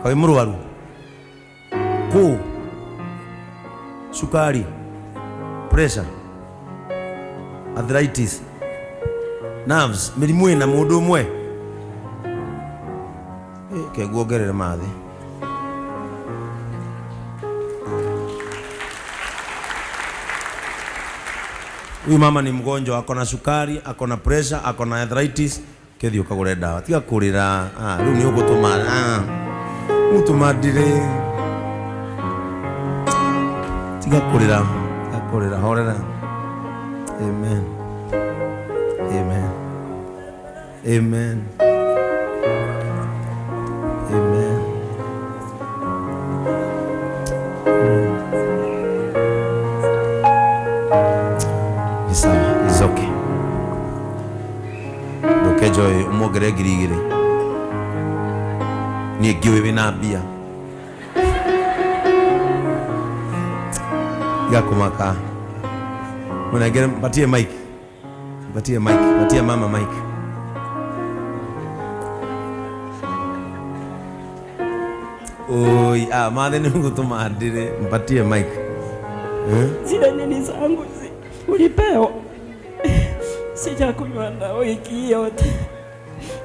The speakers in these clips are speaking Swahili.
Kaĩ mũrwaru kũ cukari, pressure, arthritis, nerves, mĩrimũ ĩna mũndũ ũmwe. Ke nguongerere mathĩ. Huyu mama ni mgonjwa, ako na sukari, ako na pressure, ako na arthritis. Kethi ukagure ndawa. Tiga kurira. Ah, riu ni ugutuma. Ah. Gutuma ndire. Tiga kurira. Tiga kurira. Horera. Amen. Amen. Amen. Amen. Ni sawa, it's okay. Ndukenjoy umwongerere 2,000. Niĩ ngĩũĩ wĩna mbia. Tiga kũmaka. Mũnengere, mpatie mic. Mpatie mic, patie mama mic. Oi, ah, mathe nĩ gũtũma ndĩre, mpatie mic. Eh? Zile nini zangu ulipewa, sijakunywa dawa wiki yote,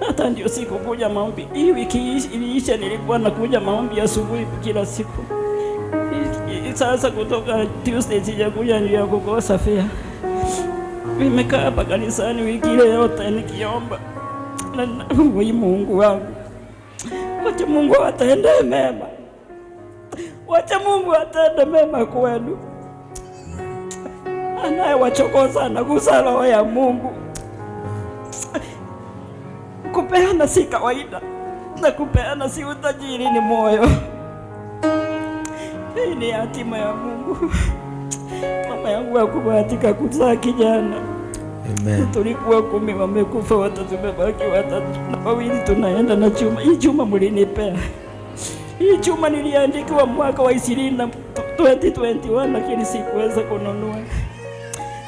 hata ndio sikukuja maombi. Hii wiki iliisha, nilikuwa nakuja maombi asubuhi kila siku. Sasa kutoka Tuesday sijakuja ndio ya kukosa fare. Nimekaa hapa kanisani wiki ile yote nikiomba. Na woi Mungu wangu, wacha Mungu atende mema, wacha Mungu atende mema kwenu. Anayewachokoza anagusa roho ya Mungu. Kupeana si kawaida, na kupeana si utajiri, ni moyo. Hii ni hatima ya Mungu. Mama yangu hakubahatika kuzaa kijana. Amen. Tulikuwa 10, wamekufa watatu, tumebaki watatu na wawili tunaenda na chuma. Hii chuma mlinipea. Hii chuma niliandikiwa mwaka wa ishirini na 2021, lakini sikuweza kununua.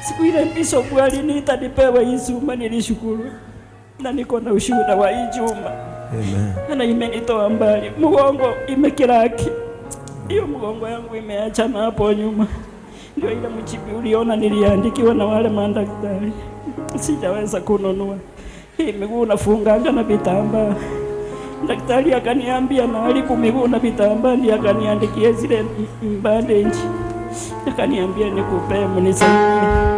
Siku ile bishop aliniita nipewe hii chuma, nilishukuru. Na niko na ushuhuda wa hii chuma. Amen. Na imenitoa mbali. Mgongo imekiraki. Hiyo mgongo yangu imeachana hapo nyuma. Ndio ile mchibi uliona niliandikiwa na wale madaktari. Sijaweza kununua. Hii miguu nafunganga na vitambaa. Daktari akaniambia naharibu miguu na vitambaa, ndiye akaniandikia zile bandage. Akaniambia nikupe mnisaidie.